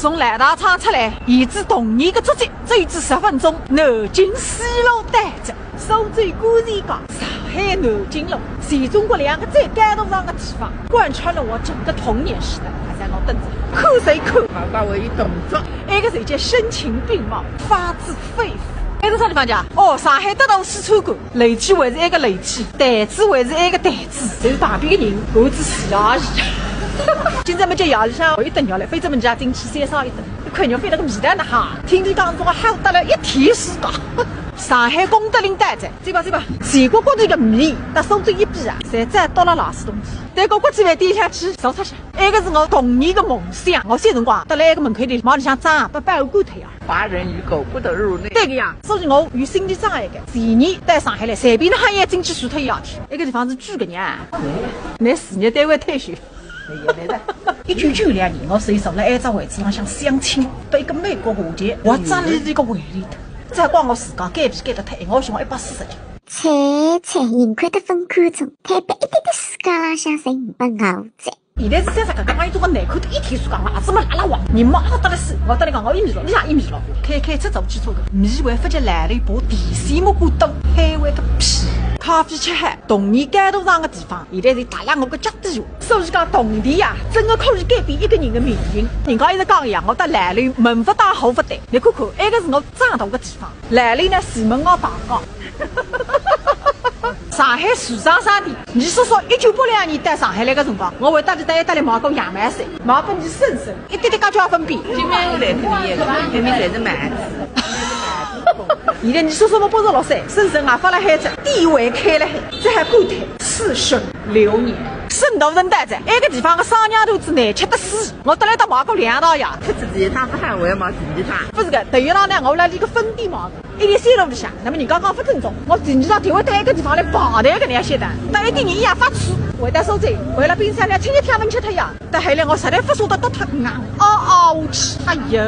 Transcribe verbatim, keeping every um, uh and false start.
从老大昌出来，沿着同仁个足迹，走仔十分钟，南京西路到了。苏州古城街，上海南京路，全中国两个最高大上个地方，贯穿了我整个童年时代。还在我凳子里，看谁看？好吧，我一动作。埃个就叫声情并茂，发自肺腑。埃个啥地方讲？哦，上海德大西餐馆。 楼梯还是埃个楼梯，台子还是埃个台子，就是旁边个人，我只是夜里。今朝么叫夜里向，我一顿夜来，非这么家进去三烧一顿，一块肉飞那个味道呢哈，听你讲中好得了一天世界。上海功德林到了，走吧走吧，全国各地个米，搭苏州一比啊，侪在倒了垃圾桶里。但搿国际饭店下去，扫出去。埃个是我童年个梦想，我小辰光，蹲辣埃个门口里，往里向张，拨保安赶脱呀。 华人与狗不得入内。对个呀，所以我有心理障碍个。第二，到上海来，随便哪能也进去住脱一夜天。埃个地方是住个呀，拿事业单位退休。一九九两年，我所以坐辣埃只位置浪向相亲，拨一个美国华侨，我站辣一个位里头，再讲我自家减肥减得太，我想一百四十斤。切切，幸亏得分看中，太白一点点世界浪向侪五百五十。 现在是三十个，刚刚一种个难看得一天世界，牙齿么拉拉黄，人么黑得来死。我搭侬讲，我一米六，侬也一米六，开开车走汽车个，米会发觉来了一把电线木管刀，开会个屁。咖啡吃好，童年高大上个地方，现在是踏辣我个脚底下。所以讲，铜钿呀，真个可以改变一个人个命运。人家一直讲呀，我搭兰兰门勿搭户勿对，侬看看，埃个是我长大个地方。 兰兰呢，是门外大街。上海时装商店，侬说说，一九八两年到上海来个辰光，我会搭侬到埃搭来买过羊毛衫，买拨侬试试，一点点感觉也分辨。今朝我来看侬一个，埃面侪是帽子。现在侬说说么，八十六岁，深圳也发了海子，店会开了海，这还够推，似水流年。沈大人到了，埃个地方个双酿团子难吃得死，我搭伊搭买过两道呀。吃仔第一趟勿好，我要买第二趟。勿是个，等于讲呢，我辣伊个分店买个。 一条线路里向，那么人家讲勿正宗，我第二趟特为到埃个地方来排队个，侬要晓得，到埃点人也发痴，回到苏州，回了冰箱里清一天没吃脱呀，到后来我实在勿舍得倒脱，硬熬熬下去，哎哟！